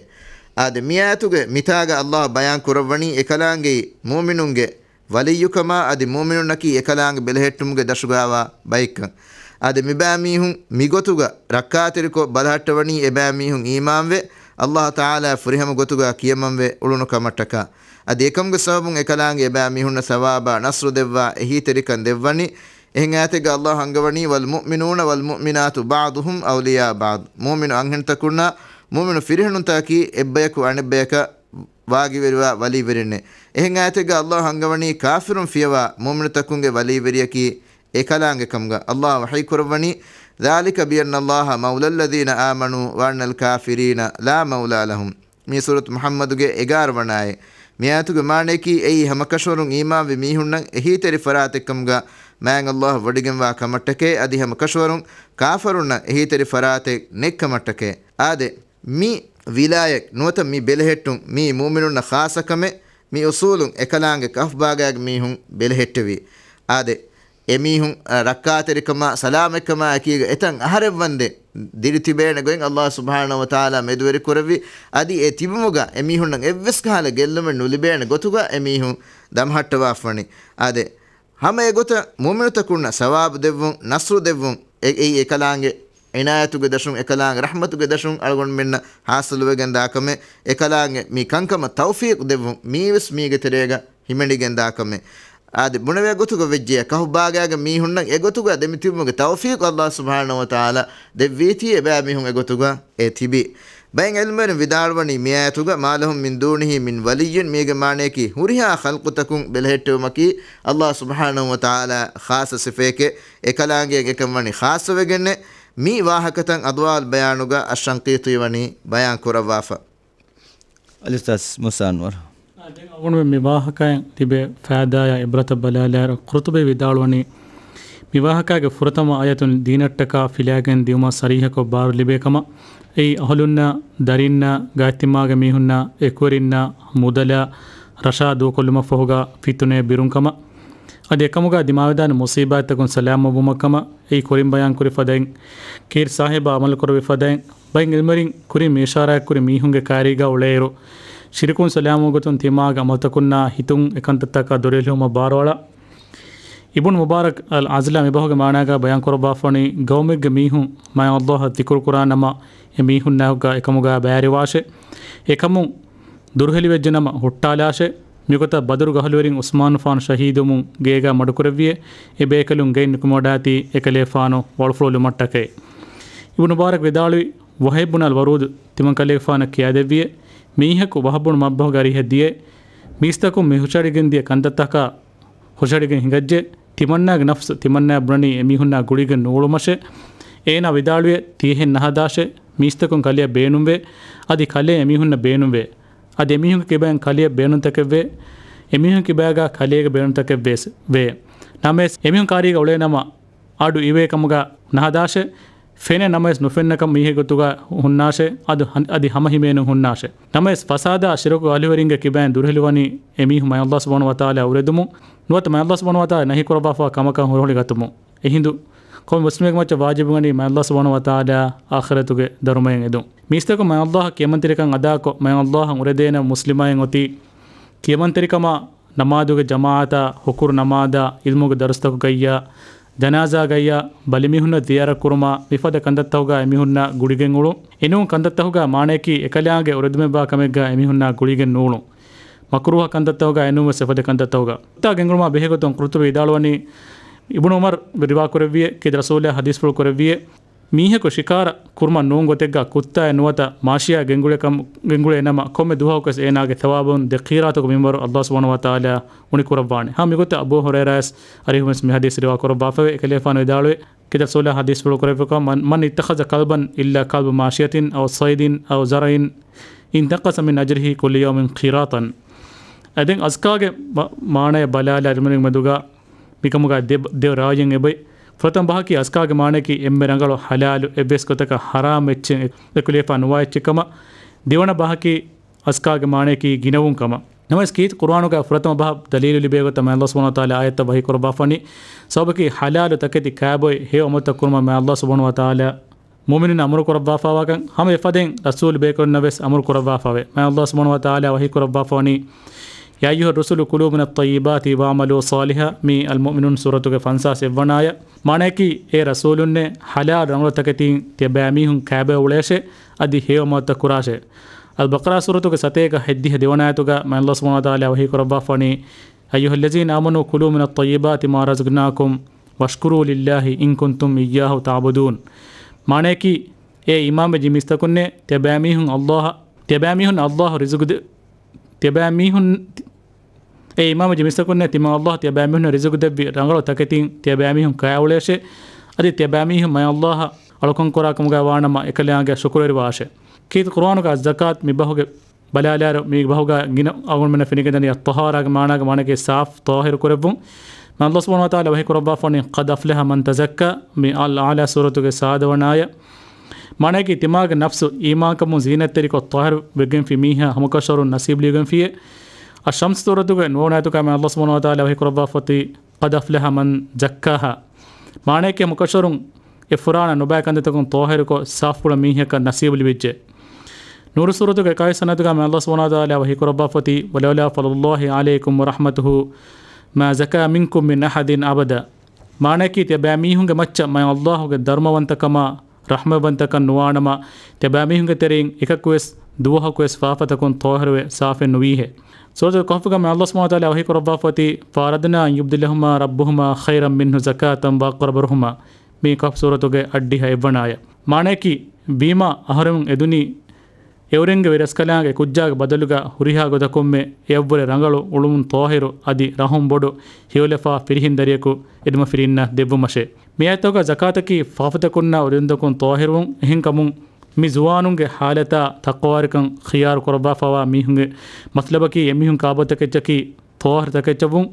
އާދެ، މިއާޔަތުގެ މިތާގަ އައްލާހު ބަޔާން ކުރައްވަނީ އެކަލާނގެ މުއުމިނުންގެ ވަލިއްޔުކަމާ އަދި މުއުމިނުންނަކީ އެކަލާނގެ ބެލެހެއްޓުމުގެ ދަށުގައިވާ ބައެއްކަން. އާދެ، މިބައިމީހުން މިގޮތުގަ ރައްކާތެރިކޮށް ބަލަހައްޓަވަނީ އެބައިމީހުން އީމާންވެ، އައްލާހު ތަޢާލާ ފުރިހަމަ ގޮތުގަ ކިޔަމަންވެ އުޅުނު ކަމަށްޓަކާ. އަދި އެކަމުގެ ސަބަބުން އެކަލާނގެ އެބައިމީހުންނަށް ސަވާބާ ނަޞްރު ދެއްވާ އެހީތެރިކަން ދެއްވަނީ. އެހެން އާޔަތެއްގަ އައްލާހު އަންގަވަނީ، "وَالْمُؤْمِنُونَ وَالْمُؤْمِنَاتُ بَعْضُهُمْ أَوْلِيَاءُ بَعْضٍ." މުއުމިނު އަންހެންތަކުންނާ މުއުމިނު ފިރިހެނުންތަކަކީ އެއްބަޔަކު އަނެއްބަޔަކަށް ވާގިވެރިވާ ވަލީވެރިންނޭ. އެހެން އާޔަތެއްގަ އައްލާހު އަންގަވަނީ ކާފިރުން ފިޔަވާ މުއުމިނުތަކުންގެ ވަލީވެރިޔަކީ އެކަލާނގެ ކަމުގަ. އައްލާހު ވަޙީ ކުރައްވަނީ، "ذَٰلِكَ بِأَنَّ اللَّهَ مَوْلَى الَّذِينَ آمَنُوا وَأَنَّ الْكَافِرِينَ لَا مَوْلَىٰ لَهُمْ." މީ ސޫރަތު މުޙައްމަދުގެ އެގާރަ ވަނަ އާޔަތް. މިއާޔަތުގެ މާނަޔަކީ، އެއީ ހަމަކަށަވަރުން އީމާންވި މީހުންނަށް އެހީތެރި ފަރާތެއްކަމުގަ މާތް އައްލާހު ވޮޑިގެންވާ ކަމަށްޓަކައި، އަދި ހަމަކަށަވަރުން ކާފަރުންނަށް އެހީތެރި ފަރާތެއް ނެތްކަމަށްޓަކައި. އާދެ، މި ވިލާޔަތް ނުވަތަ މި ބެލެހެއްޓުން މީ މުއުމިނުންނަށް ޚާއްޞަ ކަމެއް. މި އުޞޫލުން އެކަލާނގެ ކަހްފް ބާގާގެ މީހުން ބެލެހެއްޓެވި. އާދެ، އެމީހުން، އަ، ރައްކާތެރިކަމާ ސަލާމަތްކަމާ އެކީގަ އެތަން އަހަރެއް ވަންދެން ދިރި ތިބޭނެ ގޮތް އައްލާހު ސުބްޙާނަހު ވަ ތަޢާލާ މެދުވެރި ކުރެއްވި. އަދި އެ ތިބުމުގަ އެމީހުންނަށް އެއްވެސް ކަހަލަ ގެއްލުމެއް ނުލިބޭނެ ގޮތުގަ އެމީހުން ދަމަހައްޓަވާފަނި. އާދެ، ހަމަ އެގޮތަށް މުއުމިނުތަކުންނަށް ސަވާބު ދެއްވުން، ނަޞްރު ދެއްވުން، އެ-، އެއީ އެކަލާނގެ އިނާޔަތުގެ ދަށުން، އެކަލާނގެ ރަޙްމަތުގެ ދަށުން އަޅުގަނޑުމެންނަށް ޙާޞިލުވެގެން ދާ ކަމެއް. އެކަލާނގެ މި ކަންކަމަށް ތައުފީޤު ދެއްވުން، މީވެސް މީގެ ތެރޭގަ ހިމެނިގެން ދާ ކަމެއް. އާދެ، ބުނެވޭ ގޮތުގަ ވެއްޖެޔާ، ކަހުބާގާގެ މީހުންނަށް އެގޮތުގަ ދެމިތިބުމުގެ ތައުފީޤު އައްލާހު ސުބްޙާނަހު ވަ ތަޢާލާ ދެއްވީތީ، އެބައިމީހުން އެގޮތުގަ އެ ތިބި. ބައެއް ޢިލްމުވެރިން ވިދާޅުވަނީ މިއާޔަތުގަ، "مَا لَهُمْ مِنْ دُونِهِ مِنْ وَلِيٍّ" މީގެ މާނަޔަކީ ހުރިހާ ޚަލްޤުތަކުން ބެލެހެއްޓެވުމަކީ އައްލާހު ސުބްޙާނަހު ވަ ތަޢާލާ ޚާއްޞަ ސިފައެކޭ. އެކަލާނގެ އެކަން ވަނީ ޚާއްޞަވެގެންނެއް. މި ވާހަކަތައް އަޟްވާއުލް ބަޔާނުގަ އައްޝަންޤީޠީ ވަނީ ބަޔާން ކުރައްވާފަ. އަލްއުސްތާޛް މޫސާ އަންވަރު. އާ، ދެން އަޅުގަނޑުމެން މި ވާހަކައިން ލިބޭ ފައިދާއާ ޢިބްރަތަށް ބަލާލާއިރު، ޤުރްޠުބީ ވިދާޅުވަނީ، މި ވާހަކައިގެ ފުރަތަމަ އާޔަތުން ދީނަށްޓަކާ ފިލާގެން ދިއުމަށް ޞަރީޙަކޮށް ބާރު ލިބޭ ކަމަށް. އެއީ އަހުލުންނާ، ދަރިންނާ، ގާތްތިމާގެ މީހުންނާ، އެކުވެރިންނާ، މުދަލާ، ރަށާ ދޫކޮށްލުމަށްފަހުގަ ފިތުނައެއް ބިރުން ކަމަށް. އަދި އެކަމުގަ ދިމާވެދާނެ މުޞީބާތްތަކުން ސަލާމަތްވުމަށް ކަމަށް. އެއީ ކުރިން ބަޔާންކުރި ފަދައިން، ކީރިތި ސާހިބާ އަމަލުކުރެއްވި ފަދައިން، ބައެއް ޢިލްމުވެރިން ކުރިން މި އިޝާރާތްކުރި މީހުންގެ ކާރީގަ އުޅޭއިރު، ޝިރުކުން ސަލާމަތްވުމުގެ ގޮތުން ތިމާގެ ޢަމަލުތަކުންނާ ހިތުން އެކަންތައްތަކަށް ދުރުހެލިވުމަށް ބާރުއަޅާ. އިބްނު މުބާރަކް އަލް އަޒްލަމް މިބަހުގެ މާނާގަ ބަޔާންކުރައްވާފަވަނީ، ގައުމެއްގެ މީހުން މާތް އައްލާހަށް ޛިކުރުކުރާނަމަ، އެ މީހުންނާއެކުގަ އެކަމުގަ ބައިވެރިވާށޭ. އެކަމުން ދުރުހެލިވެއްޖެނަމަ ހުއްޓާލާށޭ. މިގޮތަށް ބަދުރުގެ އަހުލުވެރިން ޢުސްމާނުފާނު ޝަހީދުވުމުން ގޭގާ މަޑުކުރެއްވިއެ، އެ ބޭކަލުން ގެއިން ނުކުމެވަޑާތީ އެކަލޭފާނު ވަޅުފުޅު ލުމަށްޓަކައި. އިބްނު މުބާރަކް ވިދާޅުވި، ވަހިބް ބުން އަލް ވަރޫދު ތިމަން ކަލޭފާނަށް ކިޔާދެއްވިއެ، މީހަކު ވަހަބު ބުނު މައްބަހުގެ އަރިހަށް ދިޔައެ، މީސްތަކުން މި ހުށަހެޅިގެން ދިޔަ ކަންތައްތަކާ ހުށަހެޅިގެން ހިނގައްޖެ، ތިމަންނާގެ ނަފްސު ތިމަންނާ ބުނަނީ އެމީހުންނާ ގުޅިގެން ނޫޅުމަށެ. އޭނާ ވިދާޅުވިއެ، ތިޔަހެން ނަހަދާށެ، މީސްތަކުން ކަލެއަށް ބޭނުންވޭ، އަދި ކަލޭ އެމީހުންނަށް ބޭނުންވޭ. އަދި އެމީހުންގެ ކިބައިން ކަލެއަށް ބޭނުންތަކެއްވޭ، އެމީހުން ކިބާގާ ކަލޭގެ ބޭނުންތަކެއްވެސް ވޭ. ނަމަވެސް، އެމީހުން ކާރީގަ އުޅޭނަމަ، އަޑު އިވޭ ކަމުގަ ނަހަދާށެ، ފެނެ ނަމަވެސް ނުފެންނަކަން މީހެއް ގޮތުގަ ހުންނާށެ، އަދު ހަ-، އަދި ހަމަހިމޭނުން ހުންނާށެ. ނަމަވެސް، ފަސާދާ ޝިރުކު އަހުލުވެރިންގެ ކިބައިން ދުރުހެލިވަނީ އެމީހުން މާތް ﷲ ސުބްޙާނަހޫ ވަތަޢާލާ އުރެދުމުން، ނުވަތަ މާތް ﷲ ސުބްޙާނަހޫ ވަތަޢާލާ ނަހީ ކުރައްވާފަ ކަމަކަށް ހުރަހުޅި ގަތުމުން. އެހިނދު، ކޮންމެ މުސްލިމެއްގެ މައްޗަށް ވާޖިބުވަނީ މާތް ﷲ ސުބްޙާނަހޫ ވަތަޢާލާ އާޚިރަތުގެ ދަރުމައިން އެދުން. މީސްތަކުން މާތް ﷲ އަށް ކިޔަމަންތެރިކަން އަދާކޮށް، މާތް ﷲ އަށް އުރެދޭނެ މުސްލިމާއިން އޮތީ ކިޔަމަންތެރިކަމާ، ނަމާދުގެ ޖަމާޢަތާ، ހުކުރު ނަމާދާ، ޢިލްމުގެ ދަރުސްތަކުގައްޔާ، ޖަނާޒާގައްޔާ، ބަލިމީހުންނަށް ޒިޔާރަތްކުރުމާ، މިފަދަ ކަންތައްތަކުގަ އެމީހުންނާ ގުޅިގެން އުޅުން. އެނޫން ކަންތައްތަކުގަ މާނަޔަކީ އެކަލާނގެ އުރެދުމެއްވާ ކަމެއްގަ އެމީހުންނާ ގުޅިގެން ނޫޅުން. މަކްރޫހަ ކަންތައްތަކުގަ އެނޫންވެސް އެފަދަ ކަންތައްތަކުގަ. ތާ ގެންގުޅުމާ ބެހޭގޮތުން ޤުރްޠުބީ ވިދާޅުވަނީ، އިބްނު ޢުމަރު ރިވާކުރެއްވިއެ، ކީރިތި ރަސޫލާ ޙަދީޘްފުޅު ކުރެއްވިއެ، މީހަކު ޝިކާރަ ކުރުމަށް ނޫން ގޮތެއްގަ ކުއްތާއެއް ނުވަތަ މާޝިޔާ ގެންގުޅޭ ކަމު، ގެންގުޅޭ ނަމަ، ކޮންމެ ދުވަހަކުވެސް އޭނާގެ ޘަވާބުން ދެ ޤީރާތުގެ މިންވަރު ﷲ ސުބްޙާނަހޫ ވަތަޢާލާ އުނިކުރައްވާނެ. ހަމަ މިގޮތަށް އަބޫ ހުރައިރާވެސް އަރިހުމެސް މި ޙަދީޘް ރިވާ ކުރައްވާފަވޭ. އެކަލޭފާނު ވިދާޅުވި، ކީރިތި ރަސޫލާ ޙަދީޘްފުޅު ކުރެއްވިކޮށް، މަން، مَنِ اتَّخَذَ كَلْبًا إِلَّا كَلْبَ مَاشِيَةٍ أَوْ صَيْدَ مَاشِيَةٍ أَوْ زَرْعٍ انتقص من أجره كل يوم قيراطا. އަދި އަޒްކާގެ މަ-، މާނަޔަށް ބަލާލާ އިލްމުވެރިން މެދުގަ މިކަމުގަ ދެ، ދެ ރާޔެއް އެބައި. ފުރަތަމަ ބަހަކީ އަޒްކާގެ މާނަޔަކީ އެންމެ ރަނގަޅު ޙަލާލު އެއްވެސް ގޮތަކަށް ޙަރާމް އެއްޗެއް އެކުލެވިފަ ނުވާ އެއްޗެއް ކަމަށް. ދެވަނަ ބަހަކީ އަޒްކާގެ މާނަޔަކީ ގިނަވުން ކަމަށް. ނަމަވެސް ކީރިތި ޤުރުއާނުގަ ފުރަތަމަ ބަހަށް ދަލީލު ލިބޭ ގޮތަށް މާތް ﷲ ސުބްޙާނަހޫ ވަތަޢާލާ އާޔަތްތައް ވަޙީ ކުރައްވާފަވަނީ، ސަބަބަކީ ޙަލާލު ތަކެތި ކާބޮއި ހެޔޮ އަމަލުތައް ކުރުމަށް މާތް ﷲ ސުބްޙާނަހޫ ވަތަޢާލާ މުއުމިނުންނަށް އަމުރު ކުރައްވާފަވާކަން. ހަމަ އެފަދައިން ރަސޫލު ބޭކަލުންނަށް ވެސް އަމުރު ކުރައްވާފަވޭ. މާތް ﷲ ސުބްޙާނަހޫ ވަތަޢާލާ ވަޙީ ކުރައްވާފަވަނީ، يَا أَيُّهَا الرُّسُلُ كُلُوا مِنَ الطَّيِّبَاتِ وَاعْمَلُوا صَالِحًا، މީ އަލް މުއުމިނޫން ސޫރަތުގެ ފަންސާސް އެއްވަނަ އާޔަތް. މާނަޔަކީ، އޭ ރަސޫލުންނޭ، ޙަލާލު ރަނގަޅު ތަކެތިން ތިޔަބައިމީހުން ކާބޮއެ އުޅޭށޭ، އަދި ހެޔޮ އަމަލުތައް ކުރާށޭ. އަލް ބަޤަރާ ސޫރަތުގެ ސަތޭކަ ހަތްދިހަ ދެވަނަ އާޔަތުގަ މާތް ﷲ ސުބްޙާނަހޫ ވަތަޢާލާ ވަޙީ ކުރައްވާފަވަނީ، أَيُّهَا الَّذِينَ آمَنُوا كُلُوا مِنَ الطَّيِّبَاتِ مَا رَزَقْنَاكُمْ وَاشْكُرُوا لِلَّهِ إِن كُنتُمْ إِيَّاهُ تَعْبُدُونَ. މާނަޔަކީ، އޭ އީމާންވެއްޖެ މީސްތަކުންނޭ، ތިޔަބައިމީހުން ﷲ، ތިޔަބައިމީހުން ﷲ ރިޒުގު ދެ، ތިޔަބައިމީހުން، އޭ އީމާންވެއްޖެ މީސްތަކުންނޭ، ތިމަން ﷲ ތިޔަބައިމީހުންނަށް ރިޒުގު ދެއްވި ރަނގަޅު ތަކެތިން ތިޔަބައިމީހުން ކާ އުޅޭށޭ، އަދި ތިޔަބައިމީހުން މާތް ﷲ އަށް އަޅުކަން ކުރާ ކަމުގަ ވާނަމަ، އެކަލާނގެ ޝުކުރުވެރިވާށޭ. ކީރިތި ޤުރުއާނުގަ އައްޒަކާތް މި ބަހުގެ ބަލާލާއިރު، މި ބަހުގަ ގިނަ އަޅުގަނޑުމެންނަށް ފެނިގެންދަނީ އައްޠަހާރާގެ މާނާގަ މާނައަކީ ސާފު ޠާހިރު ކުރެއްވުން. މާތް ﷲ ސުބްޙާނަހޫ ވަތަޢާލާ ވަޙީ ކުރައްވާފަވަނީ، قَدْ أَفْلَحَ مَنْ تَزَكَّىٰ، މި އަލް އަޢްލާ ސޫރަތުގެ ސާދަވަނަ އާޔަތް. މާނައަކީ، ތިމާގެ ނަފްސު އީމާންކަމުން ޒީނަތްތެރިކޮށް ޠާހިރު ވެގެންފި މީހާ ހަމަކަށަވަރުން ނަސީބު ލިބިގެންފިއޭ. އައްޝަމްސް ސޫރަތުގެ ނުވަވަނަ އާޔަތުގަ މާތް ﷲ ސުބްޙާނަހޫ ވަތަޢާލާ ވަޙީ ކުރައްވާފައޮތީ، قَدْ أَفْلَحَ مَنْ زَكَّاهَا. މާނައަކީ، ހަމަކަށަވަރުން އެ ފުރާނަ ނުބައި ކަންތައްތަކުން ޠާހިރުކޮށް ސާފުކުޅަ މީހަކަށް ނަސީބު ލިބިއްޖެ. ނޫރު ސޫރަތުގެ އެކާވީސް ވަނަ އާޔަތުގަ މާތް ﷲ ސުބްޙާނަހޫ ވަތަޢާލާ ވަޙީ ކުރައްވާފައޮތީ، وَلَوْلَا فَضْلُ اللَّهِ عَلَيْكُمْ وَرَحْمَتُهُ مَا زَكَىٰ مِنْكُمْ مِنْ أَحَدٍ أَبَدًا. މާނައަކީ، ތިޔަބައިމީހުންގެ މައްޗަށް މާތް ﷲ ގެ ދަރުމަވަންތަކަމާ ރަޙްމަތްވަންތަކަން ނުވާނަމަ، ތިޔަބައިމީހުންގެ ތެރެއިން އެކަކުވެސް ދުވަހަކުވެސް ފާފަތަކުން ޠާހިރުވެ ސާފެއް ނުވީހެއް. ސޫރަތުލް ކަހްފުގަ މާތް ﷲ ސުބްޙާނަހޫ ވަތަޢާލާ ވަޙީ ކުރައްވާފައޮތީ، فَأَرَدْنَا أَنْ يُبْدِلَهُمَا رَبُّهُمَا خَيْرًا مِنْهُ زَكَاةً وَأَقْرَبَ رُحْمًا. މީ ކަހްފު ސޫރަތުގެ އަށްޑިހަ އެއްވަނަ އާޔަތް. މާނައަކީ، ވީމާ އަހަރެމެން އެދުނީ އެއުރެންގެ ވެރިރަސްކަލާނގެ ކުއްޖާގެ ބަދަލުގަ ހުރިހާ ގޮތަކުންމެ އެއަށްވުރެ ރަނގަޅު، އުޅުމުން ޠާހިރު، އަދި ރަހުމް ބޮޑު، ހެޔޮލަފާ ފިރިހެން ދަރިޔަކު އެދުމަފިރިންނަށް ދެއްވުމަށޭ. މި އާޔަތުގަ ޒަކާތަކީ ފާފަތަކުންނާ އުރެދުންތަކުން ޠާހިރުވުން. އެހެންކަމުން މި ޒުވާނުންގެ ޙާލަތާ ތަޤްވާވެރިކަން ޚިޔާރު ކުރައްވާފައިވާ މީހުންގެ މަތްލަބަކީ އެމީހުން ކާބޯތަކެއްޗަކީ ޠާހިރު ތަކެއްޗަށްވުން.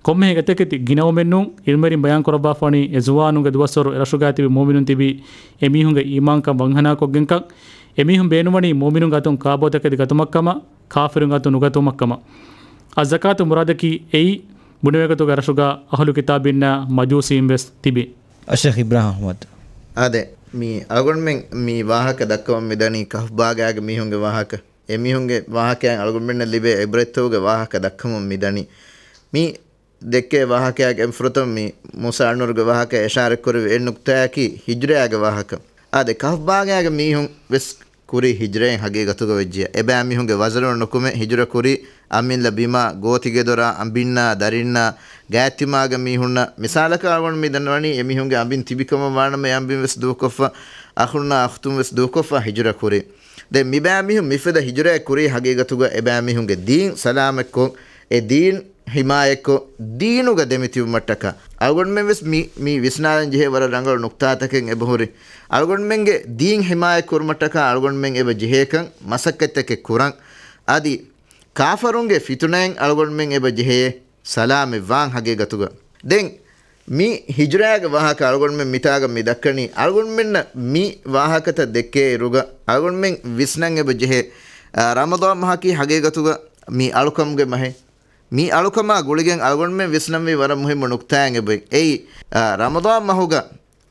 ކޮންމެހެން އެތަކެތި ގިނަވުމެއްނޫން. އިލްމުވެރިން ބަޔާން ކުރައްވާފަވަނީ އެ ޒުވާނުންގެ ދުވަސްވަރު އެރަށުގައި ތިބި މުއުމިނުން ތިބީ އެމީހުންގެ އީމާންކަން ވަންހަނާކޮށްގެންކަން. އެމީހުން ބޭނުންވަނީ މުއުމިނުންގެ އަތުން ކާބޯތަކެތި ގަތުމަށްކަމަށް، ކާފިރުންގެ އަތުން ނުގަތުމަށްކަމަށް. އައްޒަކާތު މުރާދަކީ އެއީ، ބުނެވޭގޮތުގަ އެރަށުގަ އަހުލު ކިތާބީންނާ މަޖޫސީން ވެސް ތިބި. އައްޝައިޚް އިބްރާހިމް އަޙްމަދު. އާދެ، މި އަޅުގަނޑުމެން މި ވާހަކަ ދައްކަމުން މިދަނީ ކަހްފު ބާގާގެ މީހުންގެ ވާހަކަ. އެމީހުންގެ ވާހަކައިން އަޅުގަނޑުމެންނަށް ލިބޭ ޢިބްރަތްތަކުގެ ވާހަކަ ދައްކަމުން މިދަނީ. މި ދެއްކޭ ވާހަކައިގެ އެންފުރަތަމަ މި މޫސާ އަންވަރުގެ ވާހަކަ އިޝާރަތްކުރެއްވި އެއް ނުކުތާއަކީ ހިޖްރައިގެ ވާހަކަ. އާދެ، ކަހްފު ބާގާގެ މީހުން ވެސް ކުރީ ހިޖުރައިން ހަގީގަތުގަ ވެއްޖެޔާ. އެބައިމީހުންގެ ވަޒަނު ނުކުމެ ހިޖުރަ ކުރީ، އަމިއްލަ ބިމާ، ގޯތިގެދޮރާ، އަނބިންނާ، ދަރިންނާ، ގާތްތިމާގެ މީހުންނަށް. މިސާލަކަށް އަޅުގަނޑު މި ދަންނަވަނީ އެމީހުންގެ އަނބިން ތިބިކަމަށް ވާނަމަ އެ އަނބިން ވެސް ދޫކޮށްފަ، އަޚުންނާ އަޚްތުން ވެސް ދޫކޮށްފަ ހިޖުރަ ކުރީ. ދެން މިބައިމީހުން މިފަދަ ހިޖުރައެއް ކުރީ ހަގީގަތުގަ އެބައިމީހުންގެ ދީން ސަލާމަތްކޮށް، އެ ދީން ހިމާޔަތްކޮށް، ދީނުގަ ދެމިތިބުމަށްޓަކާ. އަޅުގަނޑުމެން ވެސް މި، މި ވިސްނާލަން ޖެހޭ ވަރަށް ރަނގަޅު ނުކްތާތަކެއް އެބަހުރި. އަޅުގަނޑުމެންގެ ދީން ހިމާޔަތް ކުރުމަށްޓަކާ އަޅުގަނޑުމެން އެބަ ޖެހޭކަން މަސައްކަތްތަކެއް ކުރަން. އަދި ކާފަރުންގެ ފިތުނައިން އަޅުގަނޑުމެން އެބަ ޖެހޭ ސަލާމަތްވާން ހަގީގަތުގަ. ދެން މި ހިޖުރާގެ ވާހަކަ އަޅުގަނޑުމެން މިތާގަ މި ދައްކަނީ، އަޅުގަނޑުމެންނަށް މި ވާހަކަތައް ދެއްކޭ އިރުގަ އަޅުގަނޑުމެން ވިސްނަން އެބަ ޖެހޭ، އާ، ރަމަޟާން މަހަކީ ހަގީގަތުގަ މި އަޅުކަމުގެ މަހެއް. މި އަޅުކަމާ ގުޅިގެން އަޅުގަނޑުމެން ވިސްނަންވީ ވަރަށް މުހިއްމު ނުކްތާއެއް އެބައި. އެއީ، އާ، ރަމަޟާން މަހުގަ،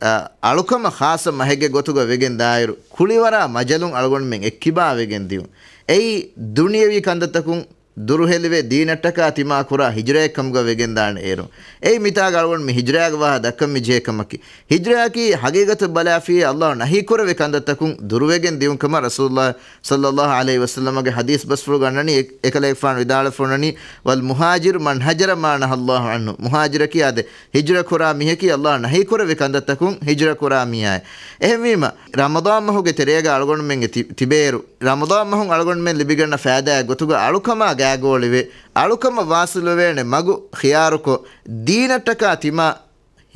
އާ، އަޅުކަމަށް ޚާއްޞަ މަހެއްގެ ގޮތުގަ ވެގެން ދާއިރު، ކުޅިވަރާ މަޖަލުން އަޅުގަނޑުމެން އެއްކިބާ ވެގެން ދިޔުން. އެއީ، ދުނިޔަވީ ކަންތައްތަކުން ދުރުހެލިވެ، ދީނަށްޓަކާ ތިމާ ކުރާ ހިޖުރައެއް ކަމުގަ ވެގެންދާނެ އޭރު. އެއީ މިތާގަ އަޅުގަނޑު މި ހިޖުރައިގެ ވާހަ ދައްކަން މި ޖެހޭ ކަމަކީ. ހިޖުރައަކީ ހަގީގަތަށް ބަލާފިއޭ ﷲ ނަހީކުރެއްވި ކަންތައްތަކުން ދުރުވެގެން ދިޔުން ކަމަށް ރަސޫލުﷲ ޞައްލަﷲ ޢަލައިހި ވަސައްލަމަގެ ޙަދީޘް ބަސްފުޅުގަ އަންނަނީ. އެ، އެކަލޭގެފާނު ވިދާޅުވެފަ އޮންނަނީ، "والمهاجر من هجر ما نهى الله عنه." މުހާޖިރަކީ އާދެ، ހިޖުރަ ކުރާ މީހަކީ ﷲ ނަހީކުރެއްވި ކަންތައްތަކުން ހިޖުރަ ކުރާ މީހާއެއް. އެހެންވީމަ، ރަމަޟާން މަހުގެ ތެރޭގަ އަޅުގަނޑުމެންގެ ތި-، ތިބޭއިރު، ރަމަޟާން މަހުން އަޅުގަނޑުމެން ލިބިގަންނަ ފައިދާއެއް ގޮތުގަ އަޅުކަމާ ގާގޯޅިވެ، އަޅުކަމަށް ވާސިލުވޭނެ މަގު ޚިޔާރުކޮށް، ދީނަށްޓަކާ ތިމާ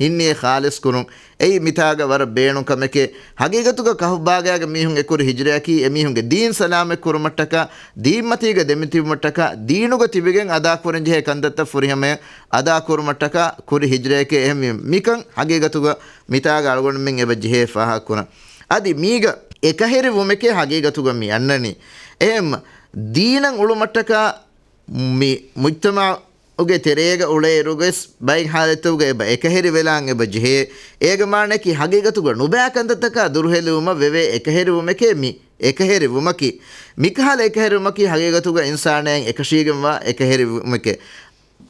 ހިންނިޔެތް ޚާލިޞްކުރުން. އެއީ މިތާގަ ވަރަށް ބޭނުން ކަމެކޭ. ހަގީގަތުގަ ކަހުބާގާގެ މީހުން އެކުރި ހިޖުރައަކީ އެމީހުންގެ ދީން ސަލާމަތް ކުރުމަށްޓަކާ، ދީންމަތީގަ ދެމިތިބުމަށްޓަކާ، ދީނުގަ ތިބިގެން އަދާކުރަންޖެހޭ ކަންތައްތައް ފުރިހަމަޔަށް އަދާކުރުމަށްޓަކާ ކުރި ހިޖުރައެކޭ. އެހެންވީމަ، މިކަން ހަގީގަތުގަ މިތާގަ އަޅުގަނޑުމެން އެބަ ޖެހޭ ފާހަގަކުރަން. އަދި މީގަ އެކަހެރިވުމެކޭ ހަގީގަތުގަ މި އަންނަނީ. އެހެންމަ، ދީނަށް އުޅުމަށްޓަކާ މި މުޖްތަމަޢުގެ ތެރޭގަ އުޅޭއިރުވެސް ބައެއް ޙާލަތުގަ އެބަ އެކަހެރިވެލާން އެބަ ޖެހޭ. އޭގެ މާނައަކީ ހަގީގަތުގަ ނުބައި ކަންތައްތަކާ ދުރުހެލިވުމަށް ވެވޭ އެކަހެރިވުމެކޭ މި އެކަހެރިވުމަކީ. މިކަހަލަ އެކަހެރިވުމަކީ ހަގީގަތުގަ އިންސާނާއިން އެކަށީގެންވާ އެކަހެރިވުމެކޭ.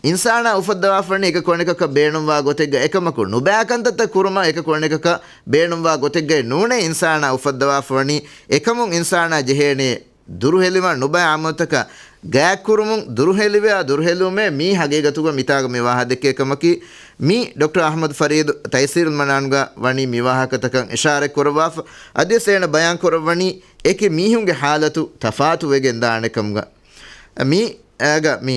އިންސާނާ އުފައްދަވާފަވަނީ އެކަކު އަނެކަކަށް ބޭނުންވާ ގޮތެއްގަ އެކަމަކު، ނުބައި ކަންތައްތައް ކުރުމަށް އެކަކު އަނެކަކަށް ބޭނުންވާ ގޮތެއްގައެއް ނޫނޭ އިންސާނާ އުފައްދަވާފަވަނީ. އެކަމުން އިންސާނާ ޖެހޭނީ ދުރުހެލިވާ ނުބައި އަމަލުތަކާ ގާތްކުރުމުން ދުރުހެލިވެޔާ ދުރުހެލުމޭ މީ ހަގީގަތުގަ މިތާގަ މި ވާހަ ދެއްކޭ ކަމަކީ. މީ ޑޮކްޓަރ އަޙްމަދު ފަރީދު ތައިސީރުލް މަނާންގަ ވަނީ މި ވާހަކަތަކަށް އިޝާރަތް ކުރައްވާފަ. އަދިވެސް އޭނަ ބަޔާން ކުރައްވަނީ އެކި މީހުންގެ ޙާލަތު ތަފާތު ވެގެން ދާނެ ކަމުގަ. މީ އޭގަ މީ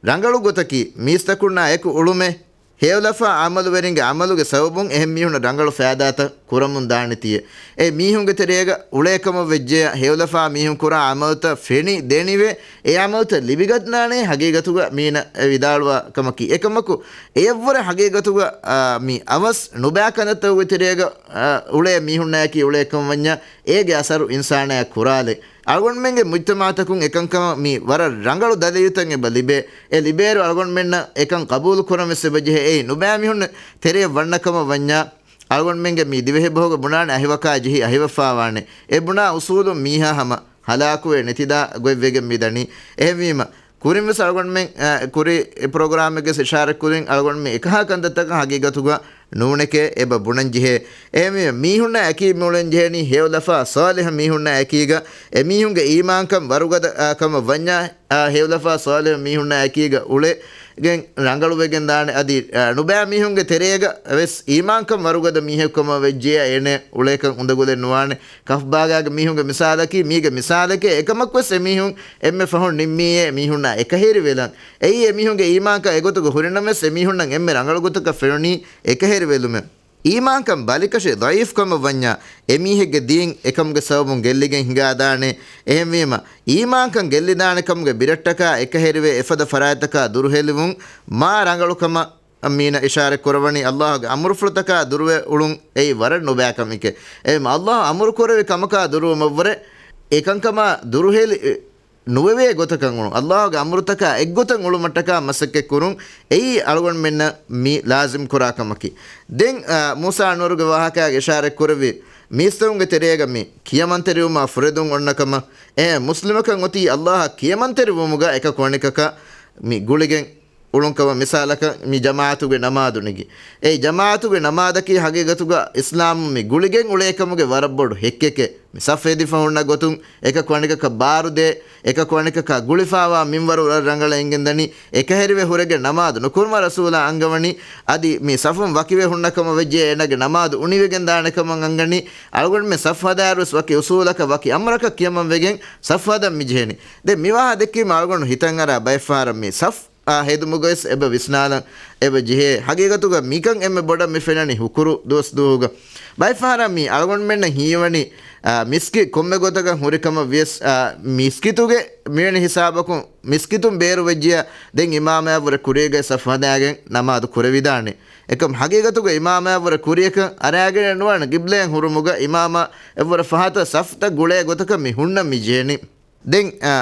ރަނގަޅު ގޮތަކީ، މީސްތަކުންނާ އެކު އުޅުމެއް، ހެޔޮލަފާ އަމަލުވެރިންގެ އަމަލުގެ ސަބަބުން އެހެން މީހުންނަށް ރަނގަޅު ފައިދާތައް ކުރަމުން ދާނެތީއޭ. އެ މީހުންގެ ތެރޭގަ އުޅޭކަމަށް ވެއްޖެޔާ، ހެޔޮލަފާ މީހުން ކުރާ އަމަލުތައް ފެނި ދެނިވެ، އެ އަމަލުތައް ލިބިގަންނާނޭ ހަގީގަތުގަ މީނަ އެ ވިދާޅުވާ ކަމަކީ. އެކަމަކު، އެއަށްވުރެ ހަގީގަތުގަ، އާ، މި އަވަސް ނުބައި ކަންތައްތަކުގެ ތެރޭގަ، އާ، އުޅޭ މީހުންނާއެކީ އުޅޭކަމަށް ވަންޏާ، އޭގެ އަސަރު އިންސާނާއަށް ކުރާލެއް. އަޅުގަނޑުމެންގެ މުޖްތަމަޢުތަކުން އެކަންކަމަށް މި ވަރަށް ރަނގަޅު ދަލީލުތައް އެބަ ލިބޭ. އެ ލިބޭއިރު އަޅުގަނޑުމެންނަށް އެކަން ޤަބޫލު ކުރަން ވެސް އެބަ ޖެހޭ. އެއީ ނުބައި މީހުން ތެރެއަށް ވަންނަ ކަމަށް ވަންޏާ، އަޅުގަނޑުމެންގެ މި ދިވެހި ބަހުގަ ބުނާނެ އަހިވަކާ ޖެހި އަހިވަފާވާނެ. އެ ބުނާ އުސޫލުން މީހާ ހަމަ ހަލާކުވެ ނެތިދާ ގޮތް ވެގެން މި ދަނީ. އެހެންވީމަ، ކުރިން ވެސް އަޅުގަނޑުމެން، އަ، ކުރި ޕްރޮގްރާމެއްގެ އިޝާރަތް ކުރިން އަޅުގަނޑުމެން އެކަހަލަ ކަންތައްތަކަށް ހަގީގަތުގަ ނޫނެކޭ އެބަ ބުނަން ޖެހޭ. އެހެންވީމަ، މީހުންނާ އެކީ މިއުޅެން ޖެހެނީ ހެޔޮލަފާ ޞާލިޙު މީހުންނާ އެކީގަ، އެމީހުންގެ އީމާންކަން ވަރުގަދަ، އާ، ކަމަށް ވަންޏާ، އާ، ހެޔޮލަފާ ޞާލިޙު މީހުންނާ އެކީގަ އުޅެގެން ރަނގަޅުވެގެން ދާނެ. އަދި، އާ، ނުބައި މީހުންގެ ތެރޭގަ ވެސް އީމާންކަން ވަރުގަދަ މީހެއް ކަމަށް ވެއްޖެޔާ އޭނެ އުޅޭކަން އުނދަގުލެއް ނުވާނެ. ކަހުބާގާގެ މީހުންގެ މިސާލަކީ، މީގެ މިސާލެކޭ. އެކަމަކުވެސް އެމީހުން އެންމެ ފަހުން ނިންމީއޭ މީހުންނާ އެކަހެރިވެލަން. އެއީ އެމީހުންގެ އީމާންކަން އެގޮތުގަ ހުރިނަމަވެސް އެމީހުންނަށް އެންމެ ރަނގަޅު ގޮތަކަށް ފެނުނީ އެކަހެރިވެލުމެއް. އީމާންކަން ބަލިކަށި ޟަޢީފް ކަމަށް ވަންޏާ، އެމީހެއްގެ ދީން އެކަމުގެ ސަބަބުން ގެއްލިގެން ހިނގާދާނެ. އެހެންވީމަ، އީމާންކަން ގެއްލިދާނެ ކަމުގެ ބިރަށްޓަކާ އެކަހެރިވެ އެފަދަ ފަރާތްތަކާ ދުރުހެލިވުން މާ ރަނގަޅު ކަމަށް މީނަ އިޝާރަތް ކުރައްވަނީ. ﷲ ގެ އަމުރުފުޅުތަކާ ދުރުވެ އުޅުން އެއީ ވަރަށް ނުބައި ކަމެކޭ. އެހެން ﷲ އަމުރު ކުރެވި ކަމަކާ ދުރުވުމަށްވުރެ އެކަންކަމާ ދުރުހެލި ނުވެވޭ ގޮތަކަށް އުޅުން. ﷲ ގެ އަމުރުތަކާ އެއްގޮތަށް އުޅުމަށްޓަކާ މަސައްކަތް ކުރުން އެއީ އަޅުގަނޑުމެންނަށް މި ލާޒިމް ކުރާ ކަމަކީ. ދެން، އާ، މޫސާ އަންވަރުގެ ވާހަކައިގަ އިޝާރަތް ކުރެއްވި މީސްތަކުންގެ ތެރޭގަ މި ކިޔަމަންތެރިވުމާ ފުރެދުން އޮންނަ ކަމަށް. އެ މުސްލިމަކަށް އޮތީ ﷲ އަށް ކިޔަމަންތެރިވުމުގަ އެކަކު އަނެކަކަށް މި ގުޅިގެން އުޅުންކަމަށް މިސާލަކަށް މި ޖަމާއަތުގެ ނަމާދު ނެގި. އެ ޖަމާއަތުގެ ނަމާދަކީ ހަގީގަތުގަ އިސްލާމުން މި ގުޅިގެން އުޅޭކަމުގެ ވަރަށް ބޮޑު ހެއްކެކޭ. މި ސަފް ހެދިފަ ހުންނަ ގޮތުން، އެކަކު އަނެކަކަށް ބާރުދޭ، އެކަކު އަނެކަކާ ގުޅިފާވާ މިންވަރު ރަށް ރަނގަޅަށް އެނގެންދަނީ، އެކަހެރިވެ ހުރެގެން ނަމާދު ނުކުރުމަށް ރަސޫލާ އަންގަވަނީ. އަދި މި ސަފުން ވަކިވެ ހުންނަ ކަމަށް ވެއްޖެ އޭނާގެ ނަމާދު އުނިވެގެން ދާނެ ކަމަށް އަންގަނީ. އަޅުގަނޑުމެން ސަފް ހަދާއިރުވެސް ވަކި އުސޫލަކަށް ވަކި އަމުރަކަށް ކިޔަމަން ވެގެން ސަފް ހަދަން މި ޖެހެނީ. ދެން މި ވާހަ ދެއްކީމަ އަޅުގަނޑު ހިތަށް އަރާ ބައެއް ފަހަރަށް މި ސަފް އާ، ހެދުމުގަވެސް އެބަ ވިސްނާލަން އެބަ ޖެހޭ. ހަގީގަތުގަ މިކަން އެންމެ ބޮޑަށް މި ފެންނަނީ ހުކުރު ދުވަސް ދުވަހުގަ. ބައެއް ފަހަރަށް މި އަޅުގަނޑުމެންނަށް ހީވަނީ، އާ، މިސްކިތް ކޮންމެ ގޮތަކަށް ހުރި ކަމަށް ވިޔަސް، އާ، މިސްކިތުގެ މިވެނި ހިސާބަކުން މިސްކިތުން ބޭރު ވެއްޖިޔާ ދެން އިމާމާއަށްވުރެ ކުރީގައި ސަފް ހަދާގެން ނަމާދު ކުރެވިދާނެ. އެކަމް ހަގީގަތުގަ އިމާމާއަށްވުރެ ކުރިޔަކަށް އަރާގެނެއް ނުވާނެ. ގިބްލައަށް ހުރުމުގަ އިމާމާ އެއްވުރެ ފަހަތަށް ސަފްތައް ގުޅޭ ގޮތަކަށް މި ހުންނަން މި ޖެހެނީ. ދެން، އާ،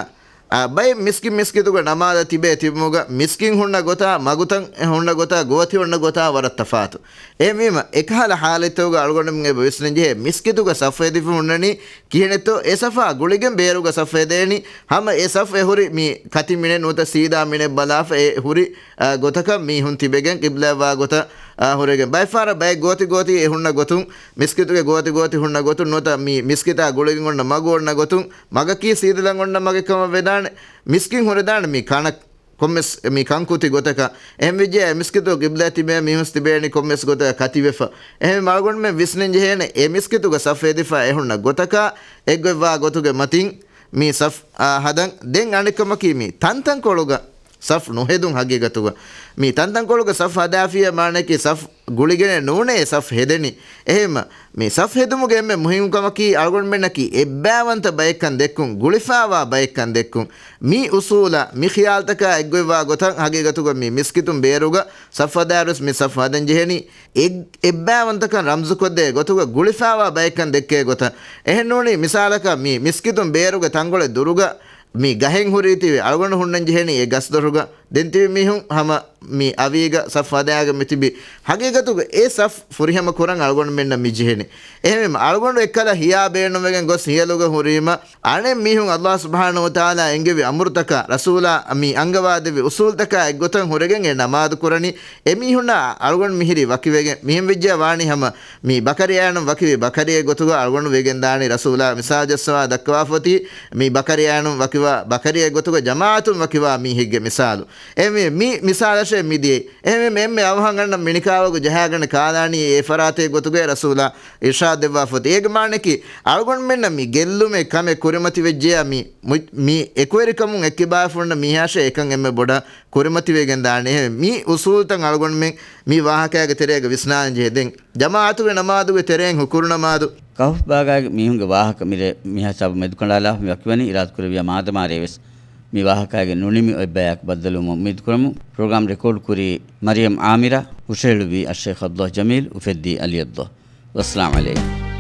އާ، ބައެއް މިސްކިތް މިސްކިތުގަ ނަމާދަށް ތިބޭ ތިބުމުގަ މިސްކިތް ހުންނަ ގޮތާ، މަގުތައް ހުންނަ ގޮތާ، ގޯތި އޮންނަ ގޮތާ ވަރަށް ތަފާތު. އެހެންވީމަ، އެކަހަލަ ހާލަތްތަކުގަ އަޅުގަނޑުމެން އެބަ ވިސްނަން ޖެހޭ، މިސްކިތުގަ ސަފް ހެދިފަ ހުންނަނީ ކިހިނެއްތޯ، އެ ސަފާ ގުޅިގެން ބޭރުގަ ސަފް ހެދޭނީ، ހަމަ އެ ސަފް އެ ހުރި މި ކަތި މިނެއް ނުވަތަ ސީދާ މިނެއް ބަލާފަ އެ ހުރި، އާ، ގޮތަކަށް މީހުން ތިބެގެން ޤިބްލައަށް ވާ ގޮތަށް، އާ، ހުރެގެން. ބައެއް ފަހަރަށް ބައެއް ގޯތި ގޯތި އެ ހުންނަ ގޮތުން، މިސްކިތުގެ ގޯތި ގޯތި ހުންނަ ގޮތުން ނުވަތަ މި މިސްކިތާ ގުޅިގެން އޮންނަ މަގު އޮންނަ ގޮތުން، މަގަކީ ސީދަލަން އޮންނަ މަގެއް ކަމަށް ވެދާނެ. މިސްކިތް ހުރެދާނެ މި ކަނަ ކޮންމެސް މި ކަންކުތި ގޮތަކަށް. އެހެންވެއްޖެ އެ މިސްކިތު ޤިބްލައަށް ތިބޭ މީހުން ތިބޭނީ ކޮންމެސް ގޮތަކަށް ކަތިވެފަ. އެހެން އަޅުގަނޑުމެން ވިސްނަން ޖެހޭނެ އެ މިސްކިތުގަ ސަފް ހެދިފަ އެ ހުންނަ ގޮތަކާ އެއްގޮތްވާ ގޮތުގެ މަތިން މި ސަފް، އާ، ހަދަން. ދެން އަނެއްކަމަކީ މި ތަންތަންކޮޅުގަ ސަފް ނުހެދުން ހަގީގަތުގަ. މި ތަންތަންކޮޅުގަ ސަފް ހަދާފިޔޭ މާނައަކީ ސަފް ގުޅިގެނެއް ނޫނޭ ސަފް ހެދެނީ. އެހެންމަ މި ސަފް ހެދުމުގެ އެންމެ މުހިންމު ކަމަކީ އަޅުގަނޑުމެންނަކީ އެއްބާވަންތަ ބައެއްކަން ދެއްކުން، ގުޅިފާވާ ބައެއްކަން ދެއްކުން. މި އުސޫލަށް، މި ޚިޔާލްތަކާ އެއްގޮތްވާ ގޮތަށް ހަގީގަތުގަ މި މިސްކިތުން ބޭރުގަ ސަފް ހަދާއިރުވެސް މި ސަފް ހަދަން ޖެހެނީ އެއް-، އެއްބާވަންތަކަން ރަމްޒުކޮށްދޭ ގޮތުގަ ގުޅިފާވާ ބައެއްކަން ދެއްކޭ ގޮތަށް. އެހެންނޫނީ މިސާލަކަށް މި މިސްކިތުން ބޭރުގެ ތަންކޮޅެއް ދުރުގަ މި ގަހެއް ހުރީތީވެ އަޅުގަނޑު ހުންނަން ޖެހެނީ އެ ގަސްދޮށުގަ. ދެން ތިބި މީހުން ހަމަ މި އަވީގަ ސަފް ހަދާގެން މި ތިބި. ހަގީގަތުގަ އެ ސަފް ފުރިހަމަ ކުރަން އަޅުގަނޑުމެންނަށް މި ޖެހެނީ. އެހެންވީމަ އަޅުގަނޑު އެއްކަލަ ހިޔާ ބޭނުންވެގެން ގޮސް ހިޔަލުގަ ހުރީމަ، އަނެއް މީހުން އައްލާހު ސުބްޙާނަހު ވަތަޢާލާ އެންގެވި އަމުރުތަކާ، ރަސޫލާ މި އަންގަވާދެއްވި އުސޫލްތަކާ އެއްގޮތަށް ހުރެގެން އެ ނަމާދު ކުރަނީ، އެ މީހުންނާ އަޅުގަނޑު މިހިރީ ވަކިވެގެން. މިހެން ވެއްޖެޔާ ވާނީ ހަމަ މި ބަކަރިއާނުން ވަކިވި ބަކަރިއެއް ގޮތުގަ އަޅުގަނޑު ވެގެން ދާނީ. ރަސޫލާ މިސާލު ޖައްސަވާ ދައްކަވާފަ އޮތީ، މި ބަކަރިއާނުން ވަކިވާ ބަކަރިއެއް ގޮތުގަ ޖަމާޢަތުން ވަކިވާ މީހެއްގެ މިސާލު. އެހެންވީ މި މިސާލަށޭ މިދިޔައީ. އެހެންވީމަ އެންމެ އަވަހަށް އަންނަ މިނިކާވަގު ޖަހާގަނޑަ ކާލާނީ އެ ފަރާތެއް ގޮތުގައި ރަސޫލާ އިރްޝާދު ދެއްވާފަ އޮތީ. އޭގެ މާނައަކީ އަޅުގަނޑުމެންނަށް މި ގެއްލުމެއް ކަމެއް ކުރިމަތިވެއްޖެޔާ މި މު-، މި އެކުވެރިކަމުން އެއްކިބާވެފަ ހުންނަ މީހާއަށޭ އެކަން އެންމެ ބޮޑަށް ކުރިމަތިވެގެން ދާނެ. އެހެން މި އުސޫލުތައް އަޅުގަނޑުމެން މި ވާހަކައިގެ ތެރޭގަ ވިސްނާލަން ޖެހޭ. ދެން ޖަމާޢަތުގެ ނަމާދުގެ ތެރެއިން ހުކުރު ނަމާދު. ކަހުފް ބާގާގެ މީހުންގެ ވާހަކަ މިރޭ މިހާ ސާބު މެދުކަނޑާލާފަ މި ވަކިވަނީ. އިރާދަކުރެއްވިޔާ މާދަމާ ރޭވެސް މި ވާހަކައިގެ ނުނިމި އޮތް ބަޔާކު ބައްދަލުވުމަށް އުއްމީދުކުރަމު. ޕްރޮގްރާމް ރެކޯޑް ކުރީ މަރިޔަމް އާމިރާ، ހުށަހެޅުއްވީ އައްޝައިޚް ޢަބްދުﷲ ޖަމީލް، އުފެއްދީ ޢަލީ ޢަބްދުﷲ. ވައްސަލާމް ޢަލައިކުމް.